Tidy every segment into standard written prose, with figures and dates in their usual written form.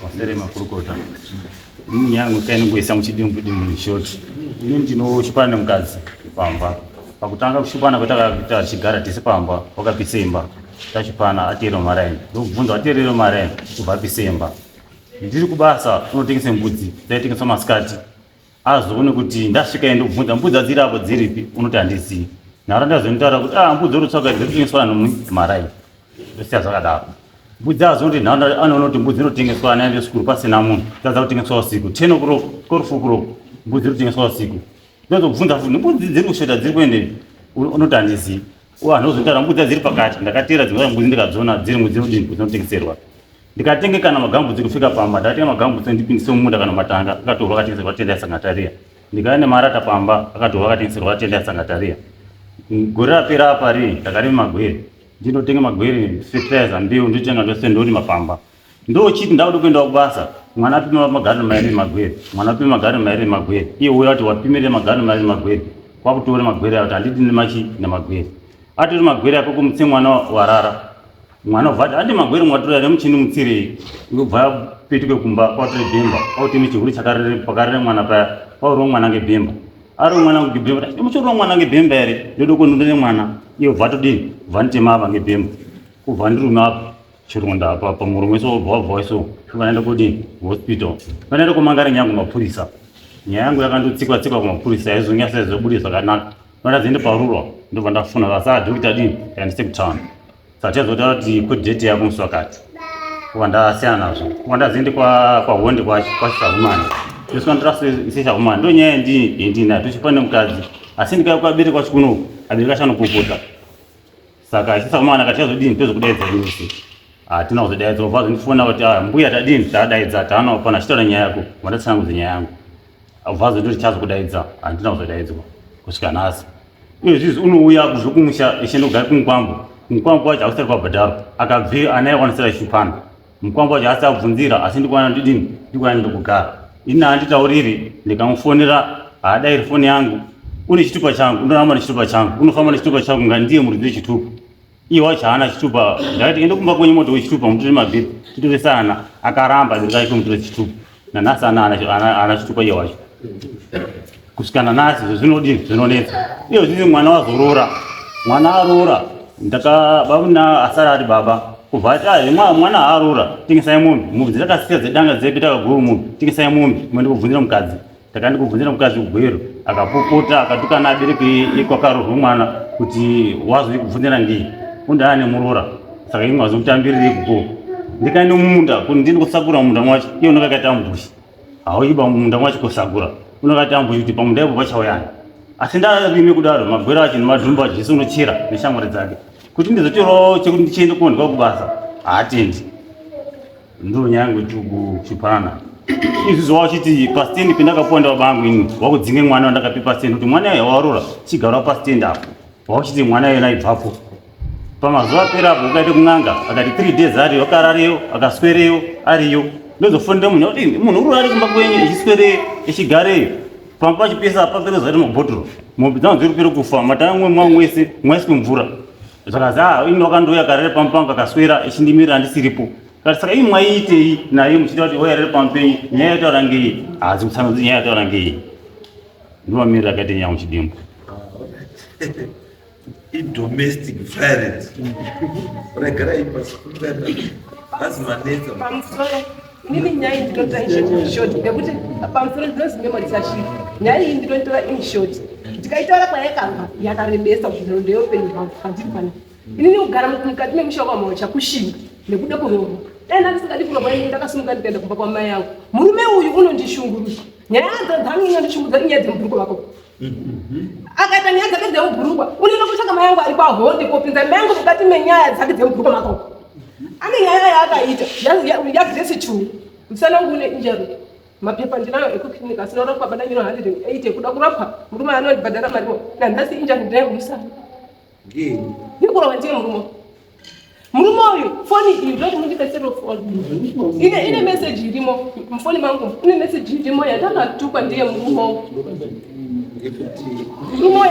Masere makurukota. Ini yangu kainongoisa muchidimbu dimbu short. Ini ndinoshupana nemukadzi pamba. Pakutanga kushupana kwatakaita tichigara tese pamba, wakapisa imba. Tachupana ateerera maraini. Ndokubvunza wateerera maraini, kubva apisa imba. Ndiri kubasa unotengesa mbudzi, dzaitengeswa masikati. Azoone kuti ndasvika ende kubvunza mbudzi dziri apo dziripi, unoti handizii. Nharaunda zinotaura kuti ah mbudzi unotsvaga dziri kutengeswa nomwe maraini. Ndosiya zvakadaro. Mbudzi azonoti nharaunda anoona kuti mbudzi inotengeswa ana ende sikuru pasina munhu. Dzadza kutengeswa usiku. 10 o'clock, 12 o'clock mbudzi inotengeswa usiku. Ndozobvunza futi mbudzi dziri kushota dziri kuendepi? Unoti handizii. Vanhu vozotaura mbudzi dziri pakati. Ndakateera dzimwe mbudzi ndikadziona dziri mbudzi dzinodini dzinotengeserwa. Ndikatenge kana magambutsi kusvika pamba, ndakatenga magambutsi ndipindise mumunda kana matanga akatorwa akatengeserwa tenda yaSangatariya. Ndikauya nemarata pamba akatorwa akatengeserwa tenda yaSangatariya. Gore rapera apa rii ndakarima magwere. Ndinotenga magwere, fertilizer, mbeu ndotenga ndose ndorima pamba. Ndochiti ndakuda kuenda kubasa, mwana apima magari mairi magwere, mwana apima magari mairi magwere. Iye uya kuti wapimire magari mairi magwere, kwakutora magwere ayo kuti handidi nemachi nemagwere. Atori magwere ako kumutse mwana warara. Mwana ubva ati handi magwere mwatora nemuchini mutsirei. Ubva apetuke kumba kwatore bhemba, kwauteme chihuri chakarere pakarere mwana paya, kwaurova mwana ngebhemba. Ari mwana ngebhemba, muchorova mwana ngebhemba here? Ndoda kunondone mwana. Iye ubva atodini? Ubva anditema apa ngebhemba. Kubva andirume apa. Chironda apa pamuromo so wobva wabva so vanoenda kudini hospital vanoenda kumangara nyaya kumapurisa nyaya yangu yakandotsikwa tsikwa kumapurisa yaizonyasa yazobude zvakanaka vandazoende parurwa ndobva ndafuna vasa doctor dini yandise kutown saka tichazotaura kuti kodate yako musi wakati kuva ndasiyana nazvo kuva ndazoende kwahonde kwasahumani ndosvika ndotora sehumani ndo nyaya yandinayo tochipa nemukadzi asi ndikauya kwabereki kwacho kunoku abereki acho anopopota Saka isu sakomana akati chazodini tozokudaidza inusu. Hatina kuzodaidza ubva azondifona kuti ah, mbuya tadini tadaidza taana pana chitaura nyaya yako wandatsanangudza nyaya yangu. Ubva azonditi chazokudaidza handina kuzodaidzwa kusvika nhasi. Uye zvizi unouya kubva kumusha ichienda kugara kumukwambo. Mukwambo wacho hausati kwabhadharwa. Akabveyo ana yakwanisira ichipana. Mukwambo wacho haasi abvunzira asi ndikuwana ndidini ndikuwana ndikugara. Ini handitauriri ndikamufonera haadairi foni yangu. Une chitupa changu unoramba nechitupa changu unofamba nechitupa changu nga ndiye muridzi wechitupa. Iye wacho haana chitupa ndakati ende kumba kwenyu moto wechitupa mutore mabhiri titoresana akaramba ndikati mutore chitupa. Nanhasi ana chitupa iye wacho. Kusvika nanhasi izvo zvinodini zvinonetsa. Iyo zvini mwana wazoroora mwana aroora ndaka baba asara ari baba kubva ati ah, mwana haaroora tengesai mombe mombe dzakasika dzedanga dzepi takaguru mombe tengesai mombe mwe ndikubvunzira mukadzi ndakandikubvunzira mukadzi kugweru akapopota akatukana abereki ekwakaroorwa mwana kuti wazoikubvunzira ngei undaa nemuroora saka imwe wazomutambirire kuko ndikaenda mumunda kuti ndini kusakura mumunda mwacho iye unenge akaita ambushi hauiba mumunda mwacho kusakura unenge akaita ambushi kuti pamunda ipo pachauyani asi ndarime kudaro magwero acho nemadhumbu acho zvese unochera neshamwari dzake kuti ndizotorawo chekuti ndichiende kuondwa kubasa haatendi ndo nyaya yangu tikuchupana izvi zvawa uchiti pastendi pendakapuwa ndababa angu ini wakudzinge mwana wandakapi pastendi kuti mwana uyo warora chigara pastendi apo wauchiti mwana uyo naibvapo pamazuva apera apo ukaita kun'anga akati 3 days ariyo akarareyo akaswereyo ariyo ndozofonera munhu kuti munhu uri ari kumba kwenyu echiswereyo echigareyo pamba pachipisa papere zuva remabhotoro mombe dzangu dziri kupere kufa matanga mwangu wese mwaiswe mvura zvakazi ah ini wakandouya karere pamba pangu akaswera echindimirira ndisiripo kati saka ii mwaiitei naye muchiita kuti oya rere pamba penyu nyaya yataura ngei hazi kutsanangudza nyaya yataura ngei ndomamirira akaita nyaya muchidimbu idomestic violence regerai pasi hazi manetsa pamusoro inini nyaya ndinotora in short nekuti pamusoro ndinozi memory sashiri nyaya iyi ndinotora in short ndikaitaura kwayakabva yakarebesa kuti ndeyeupenyu hwangu handiri pana inini kugara mukati memusha kwamaocha kushinga nekuda kuroorwa dai ndandisingadi kuroorwa ini ndakasimuka ndikaenda kumba kwamai yangu murume uyu unondishungurudza nyaya dzangu inondishungurudza inyaya dzemubhuruko vako akaita nyaya dzake dzemubhurukwa unoenda kutsvaka mai yangu ari kwahonde kopinza mai yangu mukati menyaya dzake dzemubhurukwa mako ane nyaya yaakaita yagrace chuu musana wangu une injury mapepa ndinayo ekuclinic asina kurapwa badanyiro 108 ekuda kurapwa murume anondibhadhara mariwo nanhasi injury ndinayo kumusana ndikurova ndiye murume murume uyu foni iyi ndoti mundibetsere foni ine ine message irimo mufoni mangu ine message irimo yatakatukwa ndiye murume uyu murume uyu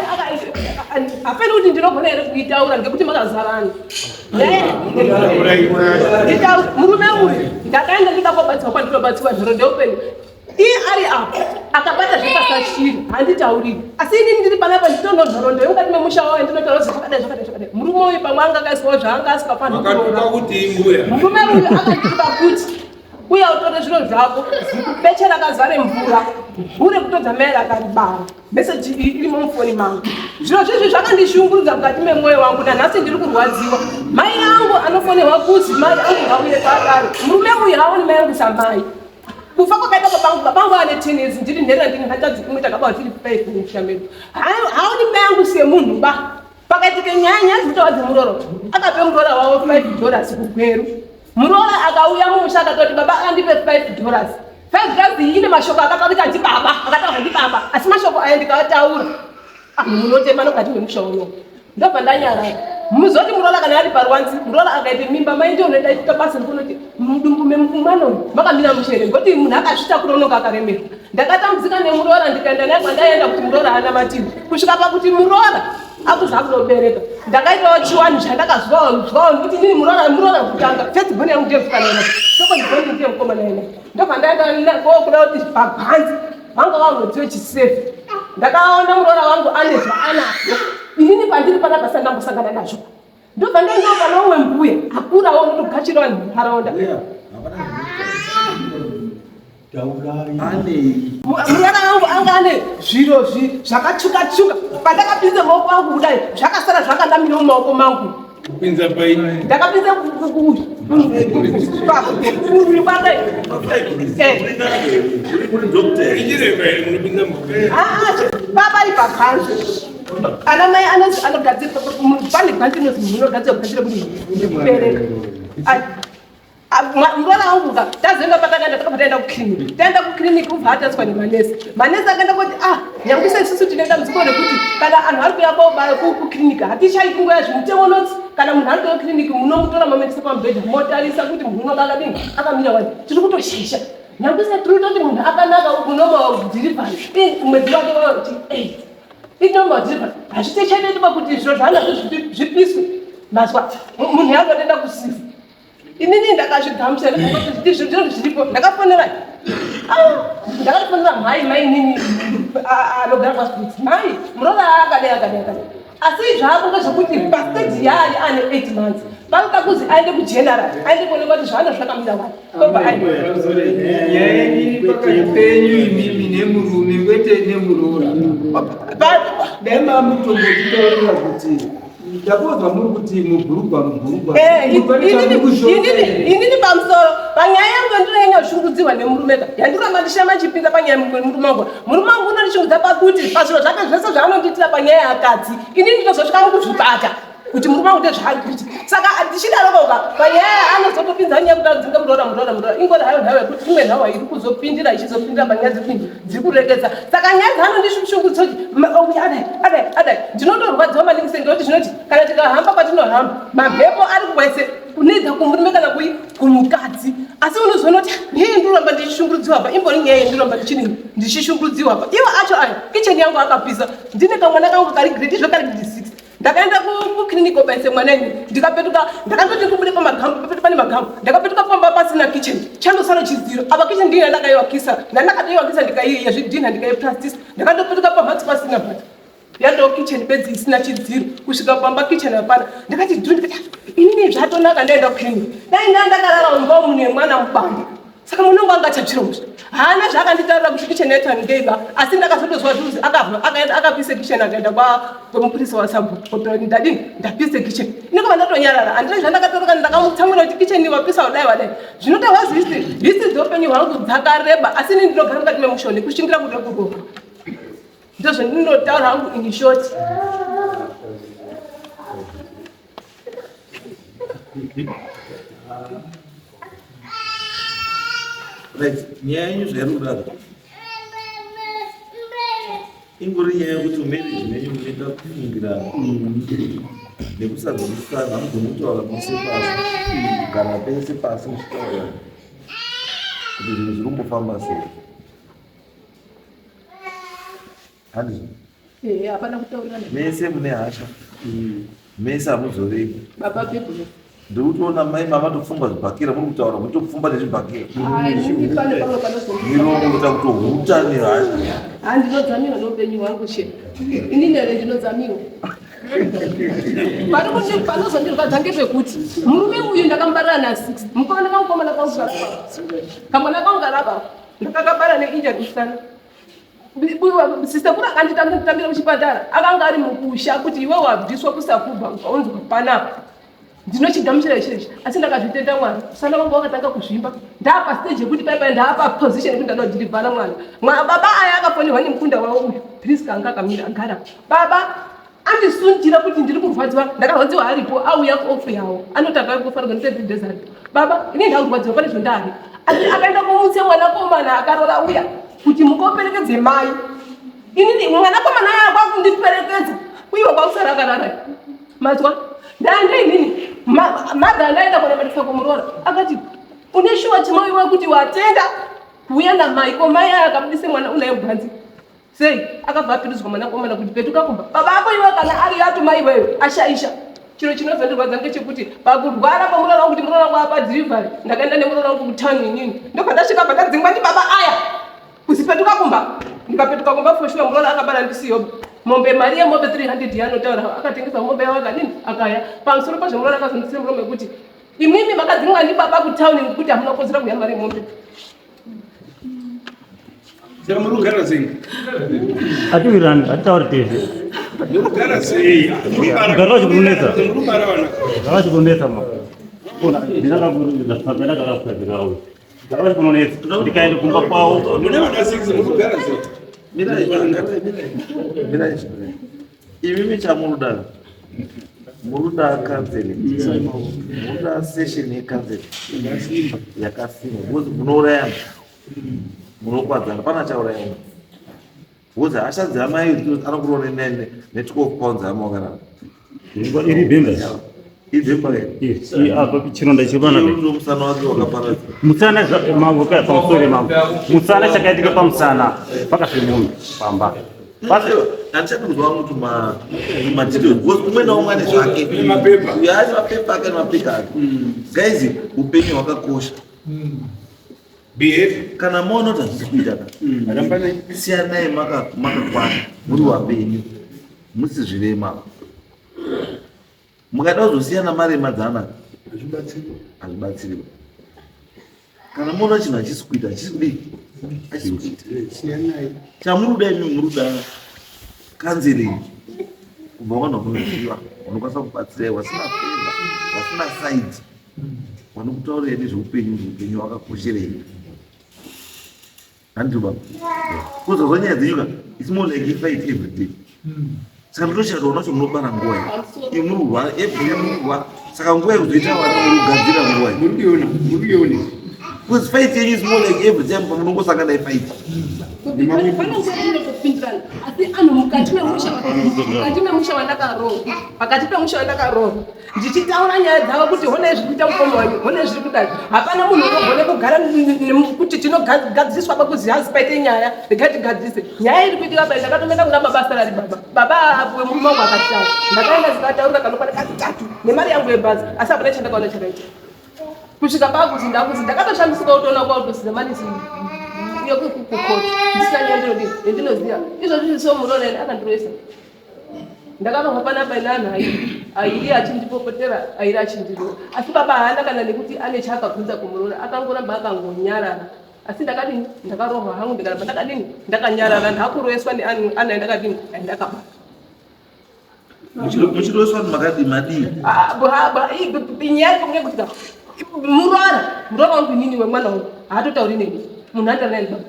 Hapeni kuti ndinogona here kuitaura ngekuti makazarana. Murume uyu ndakaenda ndida kobatsirwa kwandinobatsirwa nhoroondo yeupenyu. Iye ari apo akabata zvepasashiri handitauriri, asi inini ndiri panapa nditono nhoroondo yemukati memusha wawo ndinotaura kuti zvakadai zvakadai zvakadai. Murume uyu pamwe anga akaiswawo zvaanga asika panhu. Murume uyu akatuka kuti uya utore zviro zvako, beche rakazare mvura, hure kutodza mai rakaribara. Meseji iyi irimo mufoni mangu. Zviro zvezvi zvakandishungurudza mukati memwoyo wangu, nanhasi ndiri kurwadziwa. Mai yangu anofonerwa kuzi mai angu ngauye paadare. Murume uyu haaoni mai yangu samai. Kufa kwakaita babangu, babangu ane 10 years, ndiri nherera, ndini hanzvadzi imwe takabva tiri 5 mumusha medu. Haaoni mai yangu semunhu ba. Pakaitika nyaya, nyaya dzinotaura dzemuroro, akape muroora wavo 5 dollars kuGweru. Muroora akauya mumusha akatoti baba andipe 5 dollars. 5 dollars iyi ine mashoko akataurika ndibaba, akataurwa ndibaba, asi mashoko aya ndikaataura ah, munotema nokati memusha uno. Ndobva ndanyarara. Muzoti muroora kana ari paruwanzi, muroora akaita mimba, mai ndiyo unoita ita basa rekunoti mudumbu memwana uyu makamira mushere ngoti munhu akazvitakura unonga akaremerwa. Ndakatambudzika nemuroora ndikaenda naye kwandaienda kuti muroora anamatirwe kusvika pakuti muroora akuzi akunobereka. Ndakaitawo chiwani chandakazwawo zwawo nekuti inini muroora muroora kutanga first born yangu ndiye musikana ena second born ndiye mukomana ena ndobva ndaenda kokuda kuti pabhanzi vanga vangodziwe chisefi. Ndakaona muroora wangu ane zvaanazvo inini pandiri panapa sandambosangana nazvo. Ndobva ndaendawo pane umwe mbuya akurawo unotogachira vanhu munharaunda. Muroora wangu anga ane zviro zvakatsvuka tsvuka. Pandakapinza maoko angu kudai zvakasara zvakanamira mumaoko mangu. Kupinza pai? Ndakapinza kwake. Baba pakanzi. Ana mai anonzi anogadzira pane gwanzi rinonzi munhu unogadzira kugadzira kuti kubereka. Muroora wangu ka tazoenda patakaenda takabva taenda kuclinic taenda kuclinic ubva atariswa nemanesi manesi akaenda kuti ah nyangwisa isusu tine dambudziko rekuti kana anhu ari kuuya kobaya kuclinic hatichaiti nguva yazvo mutemo unoti kana munhu ari kuuya kuclinic munomutora momuendesa pamubhedha motarisa kuti munhu unoga akadini akamira wani tiri kutoshisha nyangwisa tiri kutoti munhu akanaka unomadhirivhari mwedzi wake wati 8 inomadhirivhari hazvitichaitwa kuti zviro zvaanazvo zvipiswe mazwa munhu yaakatoenda kusifa Inini ndakazvigamuchira ndikangoti ndizvo ndizvo zviripo. Ndakafonera ah, ndakafonera mai mai inini anogara kwaSpitz mai muroora akadai akadai akadai asi zvako ngezvekuti pasteji yaari ane 8 months panoda kuzi aende kugeneral aende kuonekwa kuti zvaana zvakamira wani obva aende Nyaya yenyu iri pakati penyu imimi nemurume kwete nemuroora. Dai mamutombotitaurira kuti Ndakuudzwa muri kuti mubhurugwa mubhurugwa. Eh, inini pamusoro panyaya yangu ndinonyanya kushungudzirwa nemurume ka yandiramba ndichiramba ndichipinda panyaya yemurume wangu. Murume wangu unondishungudza pakuti pazviro zvake zvese zvaanondiitira panyaya yeakadzi inini ndinozosvika mukuzvibata kuti murume wangu ndezvaari kuita. Saka ndichidarokoka panyaya anozotopinza nyaya kuti adzinge muroora muroora muroora ingori hayo nhau yekuti imwe nhau iri kuzopindira ichizopindira panyaya dzekuti dziri kuregedza saka nyaya dzaanondishungudza kuti adai adai adai ndinotorwadziwa maningi sengekuti zvinoti kana tikahamba kwatinohamba mamhepo ari kuwese kunedza kumurume kana kui kumukadzi asi unozoona kuti hii ndiroramba ndichishungurudziwa pa imbori nyaya yendiroramba ndichidini ndichishungurudziwa pa iwo acho ayo kicheni yangu akapisa ndine kamwana kangu kari grade izvo kari grade 6 Ndakaenda kuclinic kobaise mwana ini ndikapetuka ndakatoti kubude pamagambo papete pane magambo ndakapetuka pamba pasina kitchen chandosara chidziro apa kitchen ndiyo yandakaiwakisa ndandakatoiwakisa ndikaiya zvidhinha ndikaiplastisa ndakatopetuka pamhatso pasina mhatso yatoo kitchen bedzi isina chidziro kusvika pamba kitchen hapana ndakati dhu ndikati inini zvatonaka ndaenda kuclinic dai ndaa ndakarara mumba mune mwana mubanda Saka mwana wangu anga achatsvira musha. Haana zvaakanditaurira kuti kitchen yacho ndeiba asi ndakazotozwa zvinzi akabva akaenda akapisa kitchen akaenda kwa kwemupurisa wasabhuku kuti ndadini ndapisa kitchen. Ndikabva ndatonyarara handina zvandakataura kana ndakamutsamwira kuti kitchen wapisa wadai wadai. Zvinotaurwa zvisi hisi dzeupenyu hwangu dzakareba asi ini ndinogara mukati memusha nekushingira kuda kurohwa. Ndozvandinotaura hangu in short. Right, nyaya yenyu zvairi kudaro ingori nyaya yekuti marriage menyu munoita kufungirana nekusanzwisisana hamugoni kutaura mese pasi kugara pese pasi muchitaura kuti zvinhu zviri kumbofamba sei handizvo? Eh, hapana kutaurirana. Mese mune hasha. Mese hamuzoregi. Baba bhebhu. Ndiri kutoona mai mama topfumba zvibhakera muri kutaura muchitopfumba nezvibhakera. Ai, ndini pane pamwe panozondipa. Miromo kuita kutohuta nehasha. Ah, ndinodzamiwa neupenyu hwangu she. Inini here ndinodzamiwa. Pari kuti panozondirwadza ngepekuti murume uyu ndakamubarira na 6. Mukomana kamukomana kangu karapa. Kamwana kangu karapa. Ndakakabara neinjury musana. Sister kura akanditambira kuchipatara akanga ari mukusha kuti iwe wabviswa kusakubva ukaunzwa panapa ndinochigamuchira chiro ichi asi ndakazvitenda Mwari musana wangu wakatanga kuzvimba ndaapa stage yekuti paipai ndaapa position yekuti ndanodhirivhara mwana baba aya akafonehwa nemukunda wavo uyu Priska anga akamira agara baba andisundira kuti ndiri kurwadziwa ndakarwadziwa aripo auya kuofu yawo anoti akakufanirwa ne days aripo baba ini ndakurwadziwa pane zvondari asi akaenda kumutse mwanakomana akarora uya kuti mukoperekedze mai inini mwanakomana aya kwakundiperekedza uiwa kwakusara akarara mazwa ndaende inini madha andaenda kunamatisa kumuroora akati une shuwa chimaiwa kuti watenda kuuya namai ko mai aya akabudise mwana unaye mubhanzi Sei akabva apindudzwa mwanakomana kuti petuka kumba baba ako iwe kana ari atuma iweyo ashaisha. Chiro chinozondirwadza ngechekuti pakurwara pamuroora wangu kuti muroora wangu apa delivery ndakaenda nemuroora wangu kutown inini ndobva ndasvika pandadzingwa ndibaba aya kuzi petuka kumba ndikapetuka kumba for sure muroora akabara ndisiyo mombe mari yemombe 300 yaanotaura akatengesa mombe yavo akadini akaya pamusoro pazvo muroora akazondisiya muromo wekuti imimi makadzingwa ndibaba kutown ngekuti hamuna kukodzera kuya mari yemombe. Saka muri kugara sei? Atiwirirani, hatitauri tese. Muri kugara sei? Kugara kwacho kunonetsa. Muri kubara vana. Kugara kwacho kunonetsa ma. Kona ndinakakugadzira uyu. Kugara kwacho kunonetsa. Ndikaenda kumba kwavo. Mune vana 6 muri kugara sei? Mirai, mirai, mirai. Imimi chamunoda munoda counseling, munoda session yecounseling yakasimba because munourayana, munokwadzana, pana chaurayana because hasha dzamai anokurova ne12 pounds amawakarara Iri bhemba. Ibhemba here? Apa chironda chiri panapa. Musana wake wakaparadza. Musana mambo kaya pamusoro mambo. Musana chakaitika pamusana pakafe munhu pamba. Basi handichadi kuzwa kuti ma ma details because umwe naumwe ane zvake. Mapepa. Uyo ane mapepa ake nemapika ake. Guys, upenyu hwakakosha. Behave. Kana maona kuti hazvisi kuita ka. Siyanai makakwana muri wapenyu. Musi zvirema. Mukada kuzosiyana maremadzana hazvibatsiri. Kana muona chinhu hachisi kuita hachisi kudii hachisi kuita. Chamuruda imi muruda counseling kubva vanhu vanoziva vanokwanisa kubatsirai vasina favor vasina side vanokutaurirai nezveupenyu kuti upenyu hwakakosherei. Handiti baba. Kuzozwa nyaya dzenyu ka it's more like a fight every day. Saka mutoshaya kuona kuti munobara nguwa iyi. Imi muri kurwara every day muri kurwara. Saka nguwa yekuzoita vana muri kugadzira nguwa iyi. Muri kuiona, muri kuiona. Because fight yenyu is more like every time pamunongosangana ifight. Pane nguva yatinotopindirana asi anhu mukati memusha mukati memusha wandakaroorwa pakati pemusha wandakaroorwa ndichitaura nyaya dzavo kuti honai zviri kuita mukoma wanyu honai zviri kudai hapana munhu unogone kugara kuti tinogadziriswa pakuzi hazi paite nyaya regai tigadzirise nyaya iri kuitika bai ndakatomenda kuna baba sarari baba baba apuwe murume wangu akashaya ndakaenda zikataurira kanokwana katatu nemari yangu yebhazi asi hapana chandakaona chakaita kusvika pakuzi ndakuzi ndakatoshamisika kutoona kwakutoziza manisi yekukukoti ndisina nyaya ndinodii yandinoziva izvozvi so muroora akandiroesa Ndakarohwa panapa neanhu airi airi achindipopotera airi achindirova asi baba haana kana nekuti ane chaakabvunza kumuroora akangoramba akangonyarara asi ndakadini ndakarohwa hangu ndikaramba ndakadini ndakanyarara ndakuroeswa neanhu ana ndakadini andakabata Muchiroeswa makadii madii? Nyaya iri kuti muroora muroora wangu inini wemwana wangu haatotauri neni munhu anotaura neni baba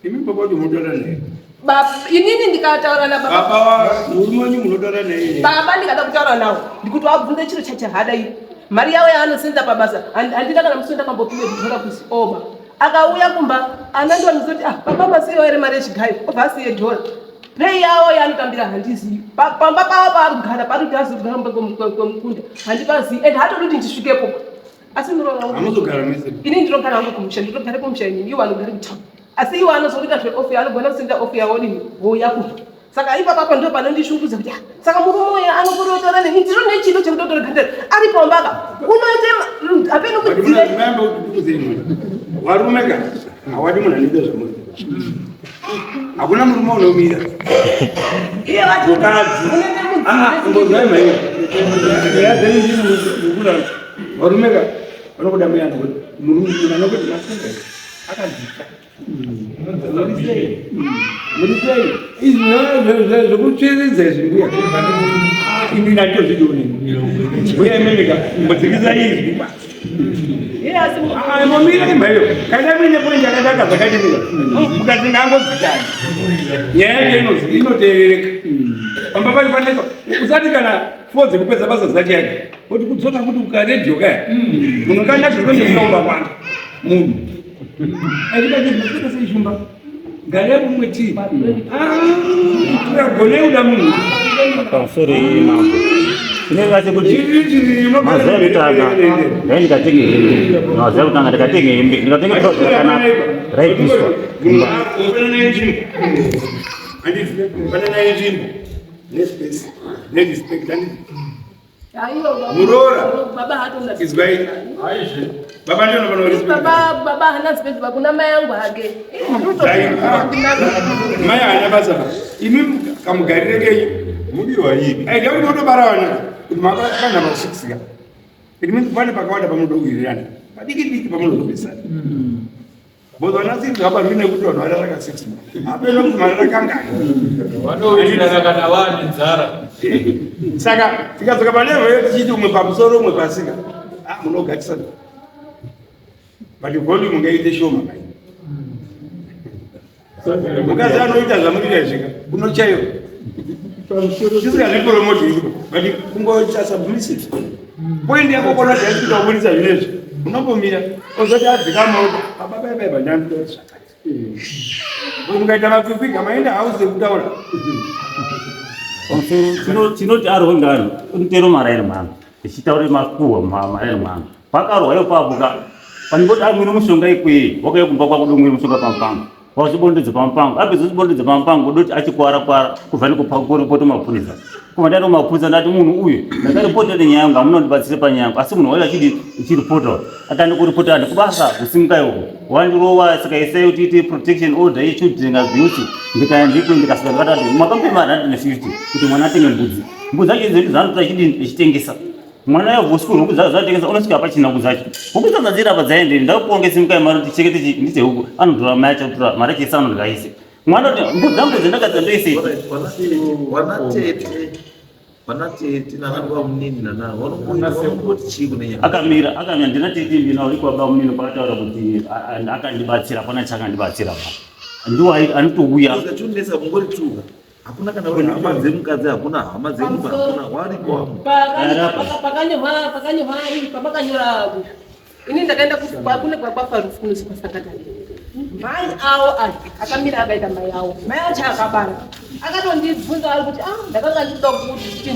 Imi baba wacho munotaura naye. Baba, inini ndikataura na baba. Baba murume wenyu munotaura naye. Baba ndikada kutaura nawo ndikuti wabvunze chiro chachahada iyi. Mari yawo yaanosenza pabasa handina kana musi ndakambopiwe dhora kuzi oba. Akauya kumba ana ndo anozoti ah baba masiyewo here mari yechigayo obva asiye dhora. Pay yawo yaanotambira handizivi. Pamba pavo paari kugara paari kuti azogara mumba kwemukunda handipazivi and haatodi kuti ndisvikepo. Asi muroora wangu. Hamuzogara mese. Ini ndinogara hangu kumusha ndinogara kumusha inini iwo anogara kutown. Asi iwo anozokuita zveofi, anogona kusinda ofi yawo dini wouya kuno. Saka ipapapo ndo panondishungurudza kuti ah, saka murume uyu anokurotora neni ndiro nechido chekutotora gandera ari pambaka unoite hapeno kudzira. Varume ka hawadi munhu anoita zvamuri. Hakuna murume unomira. Iye vati mukadzi. Ah, mbozai mai. Nyaya dzenyu ndini mukura. Varume ka vanokuda muyana kuti murume munhu anokuti mafunga akadzika. Muri sei? Izvi zvekutsviridza izvi mbuya. Ini ndatozvidione. Mbuya imimi ka mbodzikisa izwi. Momira imba iyo. Kana muine point yakanaka zvakadini mukati ngangodzikana. Nyaya yacho inoteerereka. Pamba pacho panetsa. Usati kana fo dzekupedza basa dzati yake. Kuti kudzoka kuti ukaredhiyo kaya. Munhu kana zvinoenda kwanda. Munhu. Aitikachimaswera sei shumba gare kumwe chii gone kuda munhu pamusoro iyi mambo chinenge chekuti mazuva ekutanga ndai ndikatenge hembe mazuva ekutanga ndikatenge hembe ndikatenge trouser rakanaka raipiswa kumba panana nzvimbo nespace nerespect muroora izwai baba ndio unofanira respect baba baba hana respect baba kuna mai yangu hake mai hana basa imi kamugarire kenyu mudiwa ipi aida kuti utobara vana kuti makana ma 6 ka it means pane pakawanda pamunodowirirana padiki diki pamunozopesana Because vana six havabarwi nekuti vanhu varara ka six hapeno kuti marara kangani. Vanowirirana kana vane nzara. Saka tikadzoka palevel yedu tichiti umwe pamusoro umwe pasika ah, munogatisana but volume ngaite shoma kai. Mukadzi anoita zvamunoita izvika unochaiwa tisingazvipromoti iko but kungoita submissive point yako kona zvaisvika kubudisa zvinezvi unombomira ozoti adzikama oti baba bye bye banyandu zvakati mukaita makwikwi kamaenda house yekutaura tinoti arwe ngano unotero marairi mhangu tichitaure makuhwa marairi mhangu pakarwa ipapo ka panongoti amwine mushonga ikweye wakauya kumba kwako domwine mushonga pamupango wazvibondedza pamupango apedza kuzvibondedza pamupango doti achikwara kwara kubva nekuporipota mapurisa kubva ndaenda kumapurisa ndati munhu uyu ndakaripota nenyaya yangu hamuna kundibatsira panyaya yangu asi munhu wayo achidi uchiripota atandi kuripota andi kubasa kusimuka ikoko wandirova saka isai kuti ite protection order yechildren abuse ndikaya ndikwe ndikasvika ndakatati makampe mari 150 kuti mwana atenge mbudzi mbudzi acho idzo ndidzo achidini echitengesa mwana yabva school huku dzacho dzatengesa unosvika pachina huku dzacho huku dzacho dziri apa dzaendei ndakuponge simukai mari kuti chekete chi ndite huku anotora mai acho otora mari acho anodya ise mwana kuti mbudzi dzangu dzendakadza ndoisei Wana tete vana tete nana bamunini nana vanongoti chii kune nyaya akamira akamira ndina tete mbina uri kwa bamunini paakataura kuti akandibatsira hapana chakandibatsira pa ndiwo anotouya chonetsa kungori tuka hakuna kana uri hama dzemukadzi hakuna hama dzemurume hakuna wariko wamwe pakanyorwa pakanyorwa pamakanyora ini ndakaenda kune kwakwafarufu kunozi kwasakatani mai awo aya akamira akaita mai awo mai acho akabara akatondibvunza ari kuti ah ndakanga ndikuda kuti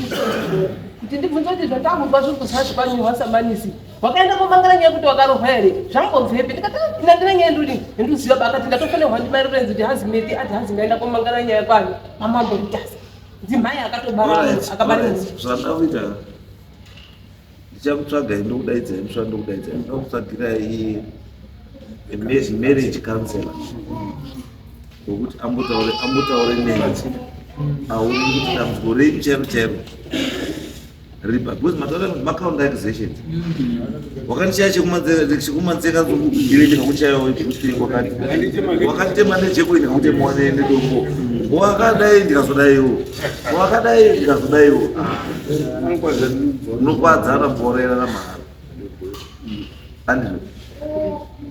kuti ndibvunze kuti zvatambuzwa zviri kuzva zvakanyorwa samanisi wakaenda komangara nyaya yekuti wakarohwa here zvambobvepi ndikati ah, ina ndina nyaya ndudi ndoziva ba akati ndatofanirwa ndimai Lorenzo kuti hanzi meti ati hanzi ndaenda komangara nyaya kwani pamambo Mutasa ndimai akatobara akabara zvandakuita ndichakutsvagai ndokudaidzai musva ndokudaidzai ndokutsvagirai marriage counselor wekuti ambotaure ambotaure neni aone kuti dambudziko renyu chairo chairo ripa because mataura kuti macounter accusations wakandishaya chekumanzeka iwe ndikakuchaya wakati wakanditema nejeko ndikakutemawo nedombo wakadai ndikazodaiwo wakadai ndikazodaiwo unokwadzana mborerana mahara andizvo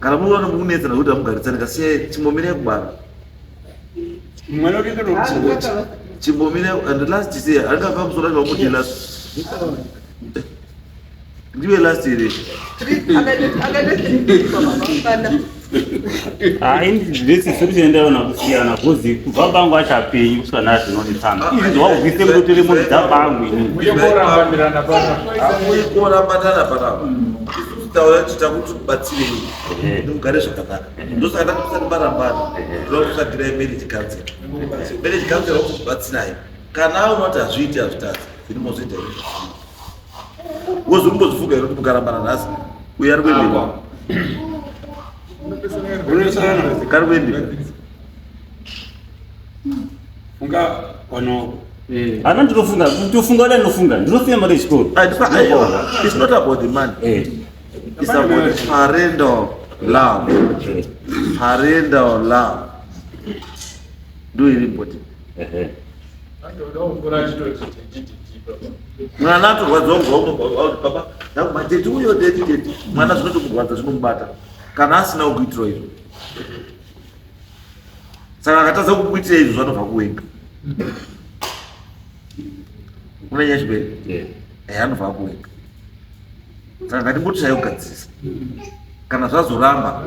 kana munoona mukunetsana kuti amugarisani kasiyai chimbomirai kubara mwana wake ndinokuchengeta chimbomira and last year angabva musoro acho wamuti last ndiwe last here hayi this solution ndaona kusiyana because kubva bangu achapenyu kusvika nhasi zvinonetsana izvi zvawabvise kutotere munhu dzabangu ini Uye korambanirana panapa. Uye korambanana panapa. Isusu Taura kuti takuti kubatsirei mugare zvakanaka. Ndosaka ndati musati marambana. Ndoda kutsvagirai marriage counsel. Marriage counsel vakubatsirai. Kana aona kuti hazviiti hazvitadzi, then mozoita izvi. Wozombozvifunga here kuti mukarambana nhasi uyo ari kuendepi? Kari kuendepi? Funga pano. Ana ndinofunga, kutofunga dai ndinofunga, ndinosiya mari yechikoro. Ah, It's not about the money. It's about parental love. Parental love. Ndo iri important. Mwana atorwadziwa kubva baba ndakuma tete uyo tete tete. Mwana zvinotokurwadza zvinomubata kana asina kukuitira izvo. Saka akatadza kukuitira izvo zvanobva kuwenga. Unanyaya chibere? Eh, anobva kuwenga. Saka ngatimbotirai kugadzirisa. Kana zvazoramba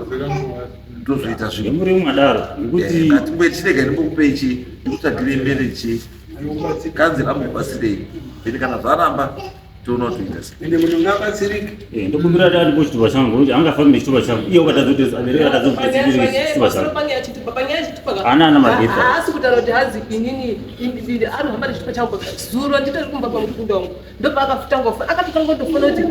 tozoita zvinhu. Muri mwadaro nekuti Ngatimboitirega ndimbokupei chii, ndikutsvagirei mberi chii. Kanzi rambobatsirei. Then kana zvaramba toona kuti toita sei. Ende munhu ngabatsirike. Ndokumbira dai ndipo chitupa changu kuti angafambi nechitupa changu. Iye wakatadza kuti abereki akatadza kuti chitupa changu. Ana ana magetsi. Haasi kutaura kuti hanzi inini indiviri anohamba nechitupa changu zuro nditori kumba kwamukunda wangu ndopaakatanga akatotanga kutofona kuti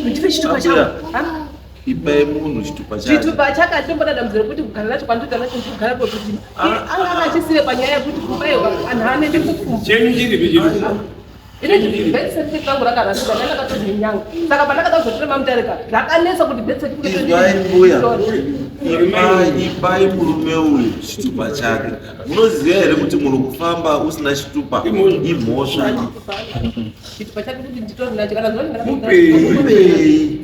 ndipe chitupa changu. Ha? Ipai munhu chitupa chake. Chitupa chake achitombona dambudziko rekuti kugara nacho kwandinoita nacho ndikugara kwekuti anga akachisire panyaya yekuti kumba iyo anhu anoende kupfumba. Chenyu chiripi chitupa? Ine birth certificate rangu rakarasika ndandakatodzi nyanga. Saka pandakada kuzotora mamutarika zvakanetsa kuti birth certificate Izwai mbuya, ipai ipai murume uyu chitupa chake. Munoziva here kuti munhu kufamba usina chitupa imhosva? Chitupa chake kuti nditori nacho kana zvona Mupei. Mupei.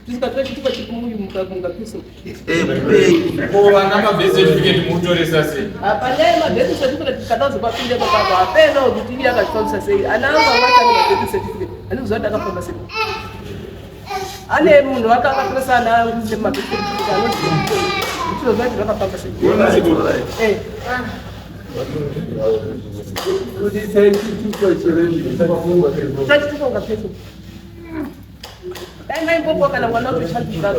Tisikatora chitupa chekumuyu mukapisa. Eh, mupei. Ko vana mabirth certificate mutoresa sei? Panyaya yemabirth certificate tikatazopapinda papapo hapeno kuti iye akazvifambisa sei. Ana angu amwe ane mabirth certificate handikuziva kuti akafamba sei. Ane munhu wake akatoresa ana angu nemabirth certificate anoziva ndinoziva kuti zvakafamba sei. Eh. Chachitupa ungapesa. Dai maimbopo kana mwana watochadzika.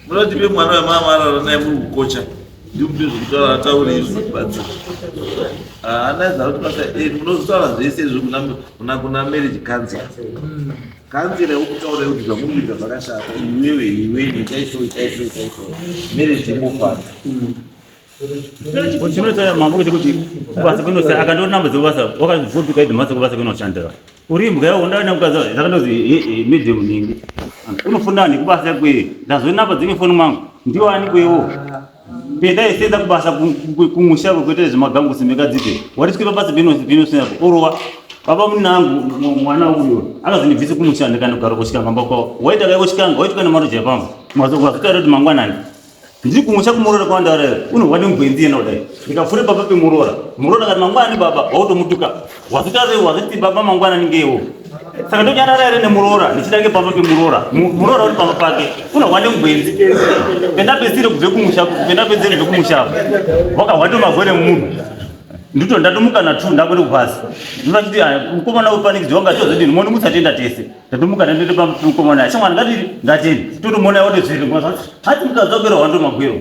Munotipe mwana wemama arara naye muri kukocha. Ndimupe zvekutaura ataure izvi zvekubatsira. Haana zaro kuti basa eh munozotaura zvese izvo kuna kuna kuna marriage counsel. Counsel yekutaura kuti zvamuri kuita zvakashata iwewe iwewe itai so itai so itai so. Marriage imofana. Chinoita mambo kuti kubasa kunosa akandiona namba dzebasa wakavhunduka idzi mhatso kubasa kunoshandira. Uri imbwa yako ndaona mukadzi dzakandozi medium ningi. Unofunda ani kubasa kwe ndazoona namba dzine foni mangu ndiwo ani kwewo. Penda isenza kubasa kumusha kwekuita zvemagango simekadzike. Wariswe pabasa pino orowa. Baba munangu mwana uyo akazondibvisa kumusha ndikandogara kuchikanga mba kwavo. Waita kai kuchikanga waitwa nemaroja epamba. Mazokuwa kuti mangwanani. Ndiri kumusha kumuroora kwandaura unohwa nemugwenzi yena kudai. Ndikapfuura baba pemuroora. Muroora akati mangwanani baba wautomutuka. Wazotaura wazoti baba mangwanani ngewo. Saka ndonyarara here nemuroora ndichida ngepamba pemuroora. Muroora uri pamba pake. Unohwa nemugwenzi. Pendapedzisire kubve kumusha pendapedzisire kubve kumusha. Wakahwa ndomagwere munhu. Ndito ndatomuka na 2 ndakuenda kupasi. Ndinoti mukomana upanikidzi wanga tozodini moni musatenda tese. Ndatomuka ndandoenda pamukomana. Shamwari ngatiri ngatini. Totomona wotozviri ngwa hati mukadzi wagwero hwando magwero.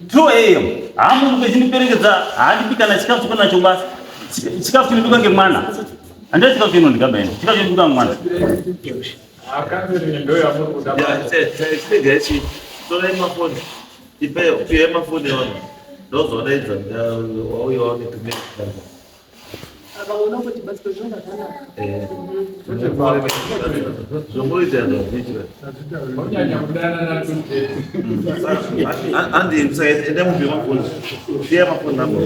2 am. Hamu kuchindiperekedza haandipi kana chikafu chiko nacho basa. Chikafu chinobikwa ngemwana. Handina chikafu chinondigaba ine. Chikafu chinobikwa ngemwana. Counseling ndo yamuri kuda manje. Chitega chi. Torai mafoni. Ipai piyai mafoni evanhu. Ndozodaidza wauya waone tumira. Apa unongoti batsiro zvinonga zvanaka. Eh. Zvomunoita zvazviitira. Kunyanya kudanana tutete. Andi, enda mupe mafoni. Piyai mafoni namba.